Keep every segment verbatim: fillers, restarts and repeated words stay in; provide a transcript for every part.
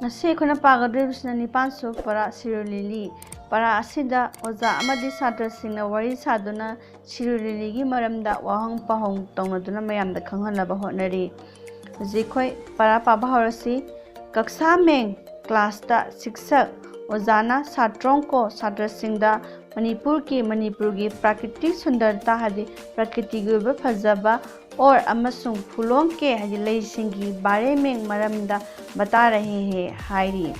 ꯉꯁꯤ ꯑꯩꯈꯣꯏꯅ ꯄꯥꯒꯗꯧꯔꯤꯕꯁꯤꯅ ꯅꯤꯄꯥꯟꯁꯨꯕ ꯄꯔꯥ, ꯁꯤꯔꯣꯏ ꯂꯤꯂꯤ꯫ ꯄꯔꯥ ꯑꯁꯤꯗ ꯑꯣꯖꯥ ꯑꯃꯗꯤ ꯁꯥꯇ꯭ꯔꯁꯤꯡꯅ ꯋꯥꯔꯤ ꯁꯥꯗꯨꯅ ꯁꯤꯔꯣꯏ ꯂꯤꯂꯤꯒꯤ ꯃꯔꯝꯗ ꯋꯥꯍꯪ ꯄꯥꯎꯍꯪ ꯇꯧꯅꯗꯨꯅ ꯃꯌꯥꯝꯗ ꯈꯪꯍꯟꯅꯕ ꯍꯣꯠꯅꯔꯤ꯫ ꯍꯧꯖꯤꯛ ꯑꯩꯈꯣꯏ ꯄꯔꯥ ꯄꯥꯕ ꯍꯧꯔꯁꯤ꯫ ꯀꯛꯁꯥ ꯃꯦꯡ꯫ ꯀ꯭ꯂꯥꯁꯇ ꯁꯤꯛꯁꯛ ꯑꯣꯖꯥꯅ ꯁꯥꯇ꯭ꯔꯣꯡ ꯀꯣ ꯁꯥꯇ꯭ꯔꯁꯤꯡꯗ ꯃꯅꯤꯄꯨꯔꯒꯤ, ꯃꯅꯤꯄꯨꯔꯒꯤ ꯄ꯭ꯔꯥꯀ꯭ꯔꯤꯇꯤꯛ ꯁꯨꯟꯗꯔꯇꯥ ꯍꯥꯏꯗꯤ ꯄ꯭ꯔꯀ꯭ꯔꯤꯇꯤꯒꯤ ꯑꯣꯏꯕ ꯐꯖꯕ ꯑꯣꯔ ꯑꯃꯁꯨꯡ ꯐꯨꯂꯣꯡ ꯀꯦ ꯍꯥꯏꯗꯤ ꯂꯩꯁꯤꯡꯒꯤ ꯕꯥꯔꯦꯃꯦꯡ ꯃꯔꯝꯗ ꯕꯇꯥ ꯔꯍꯦ ꯍꯦ ꯍꯥꯏꯔꯤ꯫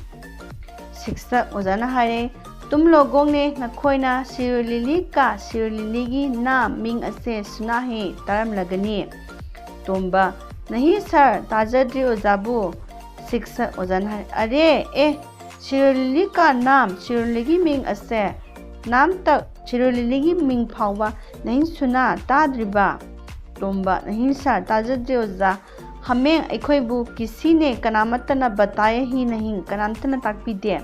ꯁꯤꯛꯁꯛ ꯑꯣꯖꯥꯅ ꯍꯥꯏꯔꯦ, ꯇꯨꯝ ꯂꯣꯒꯣꯡꯅꯦ ꯅꯈꯣꯏꯅ ꯁꯤꯔꯣꯏ ꯂꯤꯂꯤ ꯀ ꯁꯤꯔꯣꯏ ꯂꯤꯂꯤꯒꯤ ꯅꯥꯝ ꯃꯤꯡ ꯑꯁꯦ ꯁꯨꯅꯥ ꯍꯦ ꯇꯥꯔꯝꯂꯒꯅꯤ꯫ ꯇꯣꯝꯕ, ꯅꯍꯤ ꯁꯥꯔ, ꯇꯥꯖꯗ꯭ꯔꯤ ꯑꯣꯖꯥꯕꯨ꯫ ꯁꯤꯛꯁꯛ ꯑꯣꯖꯥꯅ ꯍꯥꯏꯔꯦ, ꯑꯔꯦ, ꯑꯦ, ꯁꯤꯔꯣꯏ ꯂꯤꯂꯤ ꯀ ꯅꯥꯝ, ꯁꯤꯔꯣꯏ ꯂꯤꯂꯤꯒꯤ ꯃꯤꯡ ꯑꯁꯦ ꯅꯥꯝꯇꯛ, ꯁꯤꯔꯣꯏ ꯂꯤꯂꯤꯒꯤ ꯃꯤꯡ ꯐꯥꯎꯕ ꯅꯍꯤꯡ ꯁꯨꯅꯥ ꯇꯥꯗ꯭ꯔꯤꯕ? ꯇꯣꯝꯕ, ꯅꯍꯤꯡ ꯁꯥꯔ, ꯇꯥꯖꯗ꯭ꯔꯤ ꯑꯣꯖꯥ꯫ ꯍꯥꯃꯦꯡ ꯑꯩꯈꯣꯏꯕꯨ ꯀꯤꯁꯤꯅꯦ ꯀꯅꯥꯃꯠꯇꯅ ꯕꯇꯥꯌꯦ ꯍꯤ ꯅꯍꯤꯡ, ꯀꯅꯥꯝꯇꯅ ꯇꯥꯛꯄꯤꯗꯦ꯫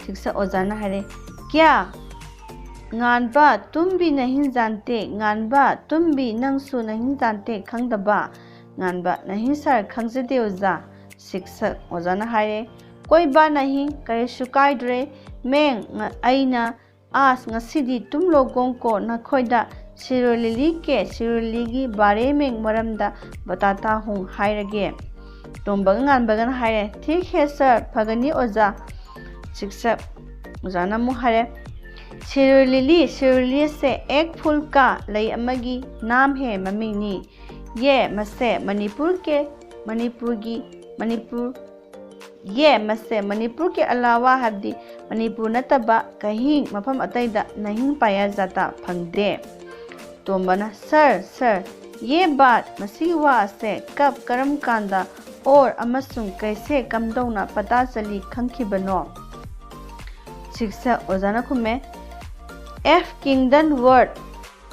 ꯁꯤꯛꯁꯛ ꯑꯣꯖꯥꯅ ꯍꯥꯏꯔꯦ, ꯀ꯭ꯌꯥ? ꯉꯥꯟꯕ, ꯇꯨꯝꯕꯤ ꯅꯍꯤꯡ ꯖꯥꯟꯇꯦ꯫ ꯉꯥꯟꯕ, ꯇꯨꯝꯕꯤ ꯅꯪꯁꯨ ꯅꯍꯤꯡ ꯖꯥꯟꯇꯦ ꯈꯪꯗꯕ? ꯉꯥꯟꯕ, ꯅꯍꯤꯡ ꯁꯥꯔ, ꯈꯪꯖꯗꯦ ꯑꯣꯖꯥ꯫ ꯁꯤꯛꯁꯛ ꯑꯣꯖꯥꯅ ꯍꯥꯏꯔꯦ, ꯀꯣꯏꯕ ꯅꯍꯤꯡ ꯀꯔꯤꯁꯨ ꯀꯥꯏꯗ꯭ꯔꯦ꯫ ꯃꯦꯡ, ꯉ-, ꯑꯩꯅ ꯑꯥꯁ, ꯉꯁꯤꯗꯤ ꯇꯨꯝ ꯂꯣꯒꯣꯡ ꯀꯣ ꯅꯈꯣꯏꯗ ꯁꯤꯔꯣꯏ ꯂꯤꯂꯤ ꯀꯦ ꯁꯤꯔꯣꯏ ꯂꯤꯂꯤꯒꯤ ꯕꯥꯔꯦꯃꯦꯡ ꯃꯔꯝꯗ ꯕꯇꯥꯇꯥ ꯍꯨꯡ ꯍꯥꯏꯔꯒꯦ꯫ ꯇꯣꯝꯕꯒ ꯉꯥꯟꯕꯒꯅ ꯍꯥꯏꯔꯦ, ꯊꯤꯛ ꯍꯦ ꯁꯥꯔ, ꯐꯒꯅꯤ ꯑꯣꯖꯥ꯫ ꯁꯤꯛꯁꯛ ꯑꯣꯖꯥꯅ ꯑꯃꯨꯛ ꯍꯥꯏꯔꯦ, ꯁꯤꯔꯣꯏ ꯂꯤꯂꯤ, ꯁꯤꯔꯣꯏ ꯂꯤꯂꯤꯁꯦ ꯑꯦꯛ ꯐꯨꯜ ꯀꯥ ꯂꯩ ꯑꯃꯒꯤ ꯅꯥꯝ ꯍꯦ ꯃꯃꯤꯡꯅꯤ꯫ ꯌꯦ ꯃꯁꯦ ꯃꯅꯤꯄꯨꯔ ꯀꯦ, ꯃꯅꯤꯄꯨꯔꯒꯤ, ꯃꯅꯤꯄꯨꯔ, ꯌꯦ ꯃꯁꯦ ꯃꯅꯤꯄꯨꯔ ꯀꯦ ꯑꯂꯥꯋꯥ ꯍꯥꯏꯕꯗꯤ ꯃꯅꯤꯄꯨꯔ ꯅꯠꯇꯕ ꯀꯍꯤꯡ ꯃꯐꯝ ꯑꯇꯩꯗ ꯅꯍꯤꯡ ꯄꯥꯌꯥ ꯖꯥꯇꯥ ꯐꯪꯗꯦ꯫ ꯇꯣꯝꯕꯅ, ꯁꯥꯔ, ꯁꯥꯔ, ꯌꯦ ꯕꯥꯠ, ꯃꯁꯤꯒꯤ ꯋꯥ ꯑꯁꯦ ꯀꯞ, ꯀꯔꯝ ꯀꯥꯟꯗ, ꯑꯣꯔ, ꯑꯃꯁꯨꯡ ꯀꯩꯁꯦ ꯀꯝꯗꯧꯅ ꯄꯇꯥ ꯆꯠꯂꯤ ꯈꯪꯈꯤꯕꯅꯣ? ꯁꯤꯛꯁꯛ ꯑꯣꯖꯥꯅ ꯈꯨꯝꯃꯦ, ꯑꯦꯐ ꯀꯤꯡꯗꯟ ꯋꯥꯔꯗ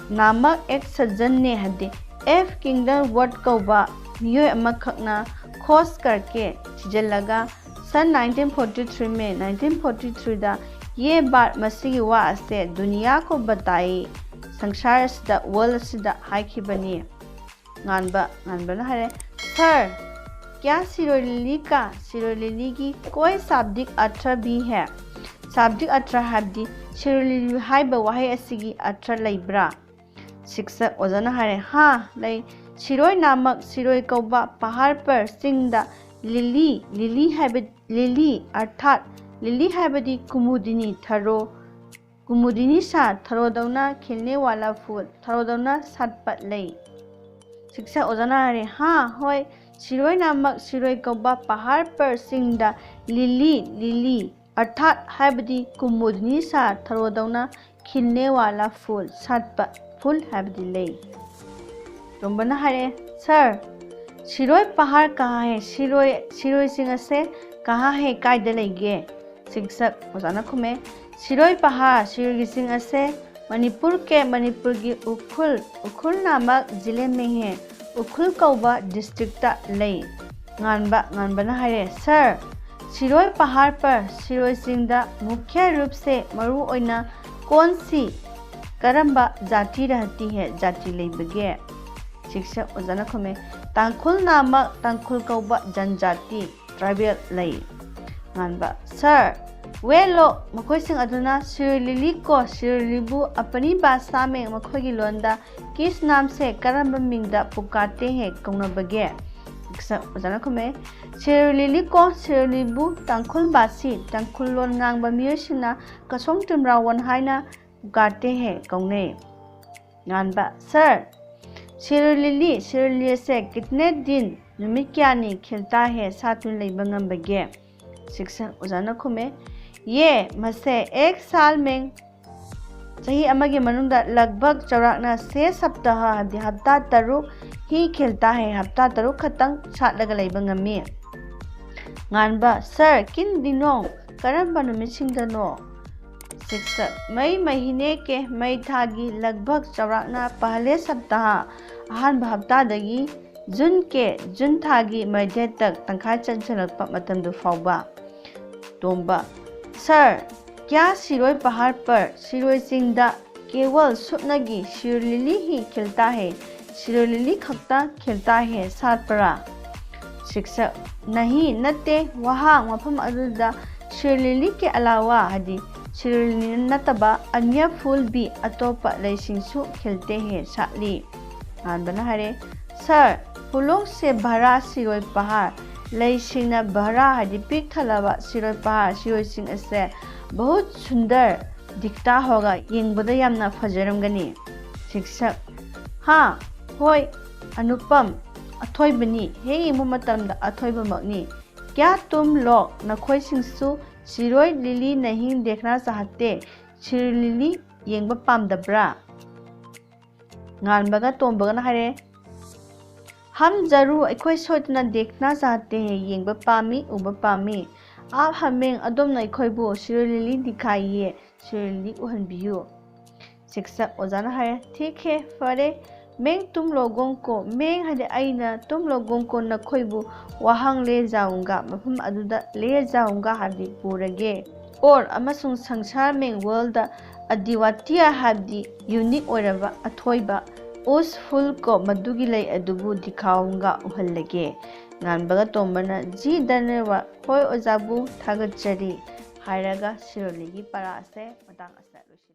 ꯅꯥꯃꯛ ꯑꯦꯛ ꯁꯖꯟꯅꯦ ꯍꯥꯏꯕꯗꯤ ꯑꯦꯐ ꯀꯤꯡꯗꯟ ꯋꯥꯔꯗ ꯀꯧꯕ ꯃꯤꯑꯣꯏ ꯑꯃꯈꯛꯅ ꯈꯣꯁ ꯀꯔꯀꯦ ꯊꯤꯖꯤꯜꯂꯒ ꯁꯟ nineteen forty three May nineteen forty ꯊ꯭ꯔꯤꯗ ꯌꯦ ꯕꯥꯠ ꯃꯁꯤꯒꯤ ꯋꯥ ꯑꯁꯦ ꯗꯨꯅꯤꯌꯥ ꯀꯣ ꯕꯇꯥꯏ, ꯁꯪꯁꯥꯔ ꯑꯁꯤꯗ, ꯋꯥꯔꯜ ꯑꯁꯤꯗ ꯍꯥꯏꯈꯤꯕꯅꯤ꯫ ꯉꯥꯟꯕ, ꯉꯥꯟꯕꯅ ꯍꯥꯏꯔꯦ, ꯁꯥꯔ, क्या सिरोई लिली का, सिरोई लिली की कोई शाब्दिक अर्थ भी है? शाब्दिक अर्थ ꯍꯥꯏꯕꯗꯤ ꯁꯤꯔꯣꯏ ꯂꯤꯂꯤ ꯍꯥꯏꯕ ꯋꯥꯍꯩ ꯑꯁꯤꯒꯤ ꯑꯔꯊ ꯂꯩꯕ꯭ꯔꯥ? ꯁꯤꯛꯁ ꯑꯣꯖꯥꯅ ꯍꯥꯏꯔꯦ, ꯍꯥ, ꯂꯩ꯫ ꯁꯤꯔꯣꯏ ꯅꯥꯃꯛ, ꯁꯤꯔꯣꯏ ꯀꯧꯕ ꯄꯍꯥꯔ ꯄꯔ, ꯆꯤꯡꯗ, ꯂꯤꯂꯤ, ꯂꯤꯂꯤ ꯍꯥꯏꯕ, ꯂꯤꯂꯤ ꯑꯔꯊꯥꯠ ꯂꯤꯂꯤ ꯍꯥꯏꯕꯗꯤ ꯀꯨꯃꯨꯗꯤꯅꯤ ꯊꯔꯣ, ꯀꯨꯃꯨꯗꯤꯅꯤ ꯁꯥ ꯊꯔꯣꯗꯧꯅ ꯈꯤꯜꯅꯦ ꯋꯥꯂꯥ ꯐꯨꯜ, ꯊꯔꯣꯗꯧꯅ ꯁꯥꯠꯄ ꯂꯩ꯫ ꯁꯤꯛꯁ ꯑꯣꯖꯥꯅ ꯍꯥꯏꯔꯦ, ꯍꯥ, ꯍꯣꯏ꯫ ꯁꯤꯔꯣꯏ ꯅꯥꯃꯛ, ꯁꯤꯔꯣꯏ ꯀꯧꯕ ꯄꯍꯥꯔ ꯄꯔ, ꯆꯤꯡꯗ, ꯂꯤꯂꯤ, ꯂꯤꯂꯤ ꯑꯔꯊꯥꯠ ꯍꯥꯏꯕꯗꯤ ꯀꯨꯃꯨꯗꯤꯅꯤ ꯁꯥ ꯊꯔꯣꯗꯧꯅ ꯈꯤꯜꯅꯦ ꯋꯥꯂꯥ ꯐꯨꯜ, ꯁꯥꯠꯄ ꯐꯨꯜ ꯍꯥꯏꯕꯗꯤ ꯂꯩ꯫ ꯇꯣꯝꯕꯅ ꯍꯥꯏꯔꯦ, ꯁꯔ, ꯁꯤꯔꯣꯏ ꯄꯍꯥꯔ ꯀꯍꯥ ꯍꯦ? ꯁꯤꯔꯣꯏ, ꯁꯤꯔꯣꯏꯁꯤꯡ ꯑꯁꯦ ꯀꯍꯥ ꯍꯦ? ꯀꯥꯏꯗ ꯂꯩꯒꯦ? ꯁꯤꯛꯁꯛ ꯑꯣꯖꯥꯅ ꯈꯨꯝꯃꯦ, ꯁꯤꯔꯣꯏ ꯄꯍꯥꯔ, ꯁꯤꯔꯣꯏꯒꯤ ꯆꯤꯡ ꯑꯁꯦ ꯃꯅꯤꯄꯨꯔ ꯀꯦ, ꯃꯅꯤꯄꯨꯔꯒꯤ ꯎꯈ꯭ꯔꯨꯜ, ꯎꯈ꯭ꯔꯨꯜ ꯅꯥꯃꯛ ꯖꯤꯂꯦ ꯃꯦ ꯍꯦ, ꯎꯈ꯭ꯔꯨꯜ ꯀꯧꯕ ꯗꯤꯁꯇ꯭ꯔꯤꯛꯇ ꯂꯩ꯫ ꯉꯥꯟꯕ, ꯉꯥꯟꯕꯅ ꯍꯥꯏꯔꯦ, ꯁꯔ, ꯁꯤꯔꯣꯏ ꯄꯍꯥꯔ ꯄꯔ, ꯁꯤꯔꯣꯏ ꯆꯤꯡꯗ ꯃꯨꯈ꯭ꯌ ꯔꯨꯞ ꯁꯦ, ꯃꯔꯨ ꯑꯣꯏꯅ, ꯀꯣꯟ ꯁꯤ, ꯀꯔꯝꯕ ꯖꯥꯇꯤ ꯔꯍꯇꯤ ꯍꯦ, ꯖꯥꯇꯤ ꯂꯩꯕꯒꯦ? ꯁꯤꯛꯁꯛ ꯑꯣꯖꯥꯅ ꯈꯨꯝꯃꯦ, ꯇꯥꯡꯈꯨꯜ ꯅꯥꯃꯛ, ꯇꯥꯡꯈꯨꯜ ꯀꯧꯕ ꯖꯟꯖꯥꯇꯤ, ꯇ꯭ꯔꯥꯏꯕꯦꯜ ꯂꯩ꯫ ꯉꯥꯟꯕ, ꯁꯔ, ꯋꯦ ꯂꯣ, ꯃꯈꯣꯏꯁꯤꯡ ꯑꯗꯨꯅ ꯁꯤꯔꯣꯏ ꯂꯤꯂꯤ ꯀꯣ, ꯁꯤꯔꯣꯏ ꯂꯤꯂꯤꯕꯨ ꯑꯄꯅꯤ ꯚꯥꯁꯥ ꯃꯦ, ꯃꯈꯣꯏꯒꯤ ꯂꯣꯟꯗ, ꯀꯤꯁ ꯅꯥꯝ ꯁꯦ, ꯀꯔꯝꯕ ꯃꯤꯡꯗ, ꯄꯨꯀꯥꯔꯇꯦ ꯍꯦ, ꯀꯧꯅꯕꯒꯦ? ꯁꯤꯛꯁꯛ ꯑꯣꯖꯥꯅ ꯈꯨꯝꯃꯦ, ꯁꯤꯔꯣꯏ ꯂꯤꯂꯤ ꯀꯣ, ꯁꯤꯔꯣꯏ ꯂꯤꯂꯤꯕꯨ ꯇꯥꯡꯈꯨꯜ ꯚꯥꯁꯤ, ꯇꯥꯡꯈꯨꯜ ꯂꯣꯟ ꯉꯥꯡꯕ ꯃꯤꯑꯣꯏꯁꯤꯡꯅ ꯀꯁꯣꯡ ꯇꯤꯝꯔꯥꯋꯣꯟ ꯍꯥꯏꯅ ꯄꯨꯀꯥꯔꯇꯦ ꯍꯦ ꯀꯧꯅꯩ꯫ ꯉꯥꯟꯕ, ꯁꯔ, ꯁꯤꯔꯣꯏ ꯂꯤꯂꯤ, ꯁꯤꯔꯣꯏ ꯂꯤꯂꯤ ꯑꯁꯦ ꯀꯤꯇꯅꯦ ꯗꯤꯟ, ꯅꯨꯃꯤꯠ ꯀꯌꯥꯅꯤ ꯈꯤꯜꯇꯥ ꯍꯦ, ꯁꯥꯠꯇꯨꯅ ꯂꯩꯕ ꯉꯝꯕꯒꯦ? ꯁꯤꯛꯁꯛ ꯑꯣꯖꯥꯅ ꯈꯨꯝꯃꯦ, ꯌꯦ, ꯃꯁꯦ ꯑꯦꯛ ꯁꯥꯜ ꯃꯦ, ꯆꯍꯤ ꯑꯃꯒꯤ ꯃꯅꯨꯡꯗ ꯂꯒꯚꯒ ꯆꯥꯎꯔꯥꯛꯅ ꯁꯦ ꯁꯞꯇꯥꯍ ꯍꯥꯏꯕꯗꯤ ꯍꯞꯇꯥ ꯇꯔꯨꯛ ꯍꯤ ꯈꯤꯜꯇꯥ ꯍꯦ, ꯍꯞꯇꯥ ꯇꯔꯨꯛ ꯈꯛꯇꯪ ꯁꯥꯠꯂꯒ ꯂꯩꯕ ꯉꯝꯃꯤ꯫ ꯉꯥꯟꯕ, ꯁꯔ, ꯀꯤꯟ ꯗꯤꯅꯣ, ꯀꯔꯝꯕ ꯅꯨꯃꯤꯠꯁꯤꯡꯗꯅꯣ? ꯁꯤꯛꯁꯛ, ꯃꯩ ꯃꯍꯤꯅꯦ ꯀꯦ, ꯃꯩ ꯊꯥꯒꯤ ꯂꯒꯚꯒ ꯆꯥꯎꯔꯥꯛꯅ ꯄꯍꯂꯦ ꯁꯞꯇꯥꯍ, ꯑꯍꯥꯟꯕ ꯍꯞꯇꯥꯗꯒꯤ ꯖꯨꯟ ꯀꯦ, ꯖꯨꯟ ꯊꯥꯒꯤ ꯃꯩꯗꯦ ꯇꯛ, ꯇꯪꯈꯥꯏ ꯆꯟꯁꯤꯜꯂꯛꯄ ꯃꯇꯝꯗꯨ ꯐꯥꯎꯕ꯫ ꯇꯣꯝꯕ, ꯁꯔ, ꯀ꯭ꯌꯥ ꯁꯤꯔꯣꯏ ꯄꯍꯥꯔ ꯄꯔ, ꯁꯤꯔꯣꯏ ꯆꯤꯡꯗ, ꯀꯦꯋꯜ ꯁꯨꯞꯅꯒꯤ ꯁꯤꯔꯣꯏ ꯂꯤꯂꯤ ꯍꯤ ꯈꯤꯜꯇꯥ ꯍꯦ, ꯁꯤꯔꯣꯏ ꯂꯤꯂꯤ ꯈꯛꯇ ꯈꯤꯜꯇꯥ ꯍꯦ, ꯁꯥꯠꯄ꯭ꯔꯥ? ꯁꯤꯛꯁꯛ, ꯅꯍꯤ, ꯅꯠꯇꯦ꯫ ꯋꯥꯍꯥꯡ, ꯃꯐꯝ ꯑꯗꯨꯗ ꯁꯤꯔꯣꯏ ꯂꯤꯂꯤ ꯀꯦ ꯑꯂꯥꯋꯥ ꯍꯥꯏꯗꯤ ꯁꯤꯔꯣꯏ ꯂꯤꯂꯤ ꯅꯠꯇꯕ ꯑꯟꯌ ꯐꯨꯜ ꯕꯤ, ꯑꯇꯣꯞꯄ ꯂꯩꯁꯤꯡꯁꯨ ꯈꯤꯜꯇꯦ ꯍꯦ, ꯁꯥꯠꯂꯤ꯫ ꯉꯥꯟꯕꯅ ꯍꯥꯏꯔꯦ, ꯁꯔ, ꯐꯨꯂꯣꯡ ꯁꯦ ꯚꯔꯥ ꯁꯤꯔꯣꯏ ꯄꯍꯥꯔ, ꯂꯩꯁꯤꯡꯅ ꯚꯔꯥ ꯍꯥꯏꯗꯤ ꯄꯤꯛ ꯊꯜꯂꯕ ꯁꯤꯔꯣꯏ ꯄꯍꯥꯔ, ꯁꯤꯔꯣꯏꯁꯤꯡ ꯑꯁꯦ ꯕꯍꯨꯠ ꯁꯨꯟꯗꯔ ꯗꯤꯛꯇꯥ ꯍꯣꯒ, ꯌꯦꯡꯕꯗ ꯌꯥꯝꯅ ꯐꯖꯔꯝꯒꯅꯤ꯫ ꯁꯤꯛꯁꯛ, ꯍꯥ, ꯍꯣꯏ, ꯑꯅꯨꯄꯝ, ꯑꯊꯣꯏꯕꯅꯤ꯫ ꯍꯦꯛ ꯌꯦꯡꯕ ꯃꯇꯝꯗ ꯑꯊꯣꯏꯕꯃꯛꯅꯤ꯫ ꯀ꯭ꯌꯥ ꯇꯨꯝ ꯂꯣꯛ, ꯅꯈꯣꯏꯁꯤꯡꯁꯨ ꯁꯤꯔꯣꯏ ꯂꯤꯂꯤ ꯅꯍꯤꯡ ꯗꯦꯈꯅꯥ ꯆꯥꯍꯠꯇꯦ, ꯁꯤꯔꯣꯏ ꯂꯤꯂꯤ ꯌꯦꯡꯕ ꯄꯥꯝꯗꯕ꯭ꯔꯥ? ꯉꯥꯟꯕꯒ ꯇꯣꯝꯕꯒꯅ ꯍꯥꯏꯔꯦ, ꯍꯝ ꯖꯔꯨ, ꯑꯩꯈꯣꯏ ꯁꯣꯏꯗꯅ ꯗꯦꯈꯅꯥ ꯆꯥꯍꯠꯇꯦ ꯍꯦ, ꯌꯦꯡꯕ ꯄꯥꯝꯃꯤ, ꯎꯕ ꯄꯥꯝꯃꯤ꯫ ꯑꯥꯞ ꯍꯃꯦꯡ, ꯑꯗꯣꯝꯅ ꯑꯩꯈꯣꯏꯕꯨ ꯁꯤꯔꯣꯏ ꯂꯤꯂꯤ ꯗꯤꯈꯥꯏꯌꯦ, ꯁꯤꯔꯣꯏ ꯂꯤꯂꯤ ꯎꯍꯟꯕꯤꯌꯨ꯫ ꯁꯤꯛꯁꯛ ꯑꯣꯖꯥꯅ ꯍꯥꯏꯔꯦ, ꯊꯤꯛ ꯍꯦ, ꯐꯔꯦ꯫ ꯃꯦꯡ ꯇꯨꯝ ꯂꯣꯒꯣꯡ ꯀꯣ, ꯃꯦꯡ ꯍꯥꯏꯗꯤ ꯑꯩꯅ, ꯇꯨꯝ ꯂꯣꯒꯣꯡ ꯀꯣ, ꯅꯈꯣꯏꯕꯨ ꯋꯥꯍꯪ ꯂꯦ ꯖꯥꯎꯟꯒ, ꯃꯐꯝ ꯑꯗꯨꯗ ꯂꯦ ꯖꯥꯎꯟꯒ ꯍꯥꯏꯕꯗꯤ ꯄꯨꯔꯒꯦ꯫ ꯑꯣꯔ ꯑꯃꯁꯨꯡ ꯁꯪꯁꯥꯔ ꯃꯦꯡ ꯋꯥꯔꯜꯗ ꯑꯗꯤꯋꯥꯇꯤꯌꯥ ꯍꯥꯏꯕꯗꯤ ꯌꯨꯅꯤꯛ ꯑꯣꯏꯔꯕ ꯑꯊꯣꯏꯕ, ꯎꯁ ꯐꯨꯜ ꯀꯣ, ꯃꯗꯨꯒꯤ ꯂꯩ ꯑꯗꯨꯕꯨ ꯗꯤꯈꯥꯎꯟꯒ ꯎꯍꯜꯂꯒꯦ꯫ ꯉꯥꯟꯕꯒ ꯇꯣꯝꯕꯅ ꯖꯤ ꯙꯟꯌꯕꯥꯗ, ꯍꯣꯏ ꯑꯣꯖꯥꯕꯨ ꯊꯥꯒꯠꯆꯔꯤ ꯍꯥꯏꯔꯒ ꯁꯤꯔꯣꯏ ꯂꯤꯂꯤꯒꯤ ꯄꯔꯥ ꯑꯁꯦ ꯃꯇꯥꯡ ꯑꯁꯤꯗ ꯂꯣꯏꯁꯤꯜꯂꯤ꯫